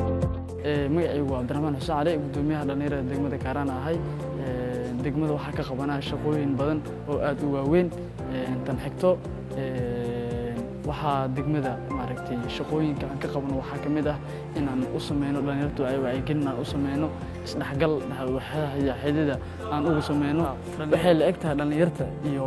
Magacaygu waa Cabdiraxmaan Xuseen Cali, guddoomiyaha dhallinyarada degmada Kaaraan ahay. Degmada waxaa ka qabanaa shaqooyin badan oo aad u waaweyn. Tan xigto, waxaa degmada maaragtay shaqooyinka aan ka qabano waxaa ka mid ah inaan u sameyno dhallinyartu ay wacyigelin aan u sameyno, isdhexgal xidida aan ugu sameyno. Waxay la eg tahay dhallinyarta iyo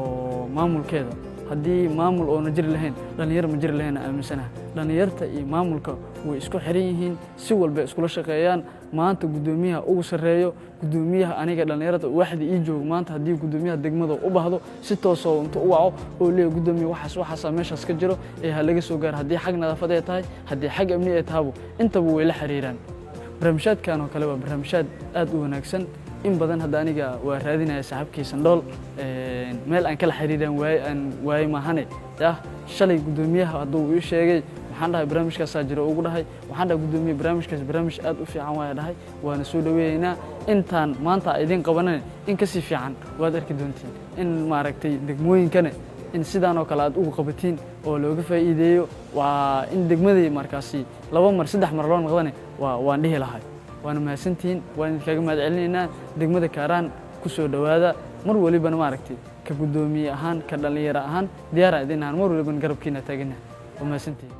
maamulkeeda. Haddii maamul oona jiri lahayn, dhallinyar ma jiri lahayn, aaminsanaha. Dhallinyarta iyo maamulka way isku xiran yihiin, si walba iskula shaqeeyaan. Maanta guddoomiyaha ugu sarreeyo, guddoomiyaha aniga dhallinyarada waaxda ii joogo, maanta haddii guddoomiyaha degmada u baahdo, si toosoo intu u waco oo leeyahay: "Guddoomiye, waxaas waxaasaa meeshaas ka jiro ee ha laga soo gaaro." Haddii xag nadaafad ay tahay, haddii xag amni ay tahabo, intaba way la xiriiraan. Barnaamijyaadkan oo kale waa barnaamijyaad aad u wanaagsan. In badan hadda aniga waa raadinaya saaxiibkii Sandhool, meel aan kala xiriiran waaye aan waaye maahane. Yah, shalay guddoomiyaha hadduu ii sheegay, waxaan dhahay barnaamijkaasaa jiro ugu dhahay. Waxaan dhahay: "Guddoomiye, barnaamijkaas barnaamij aad u fiican waaya," dhahay, "waana soo dhaweeyeynaa. Intaan maanta idin qabanane in kasii fiican waad arki doontiin." In maaragtay degmooyinkane in sidaan oo kale aad ugu qabatiin oo looga faa'iideeyo, waa in degmadii markaasi 2 mar 3 mar loo noqdane waa waan dhihi lahay. Waana mahadsantihiin, waan idinkaga mahad celinaynaa. Degmada Kaaraan ku soo dhowaada. Mar walibana maaragtay ka guddoomiye ahaan, ka dhallinyaro ahaan, diyaaraan idin ahaan, mar walibana garabkiina taaganaha. Waa mahadsantihiin.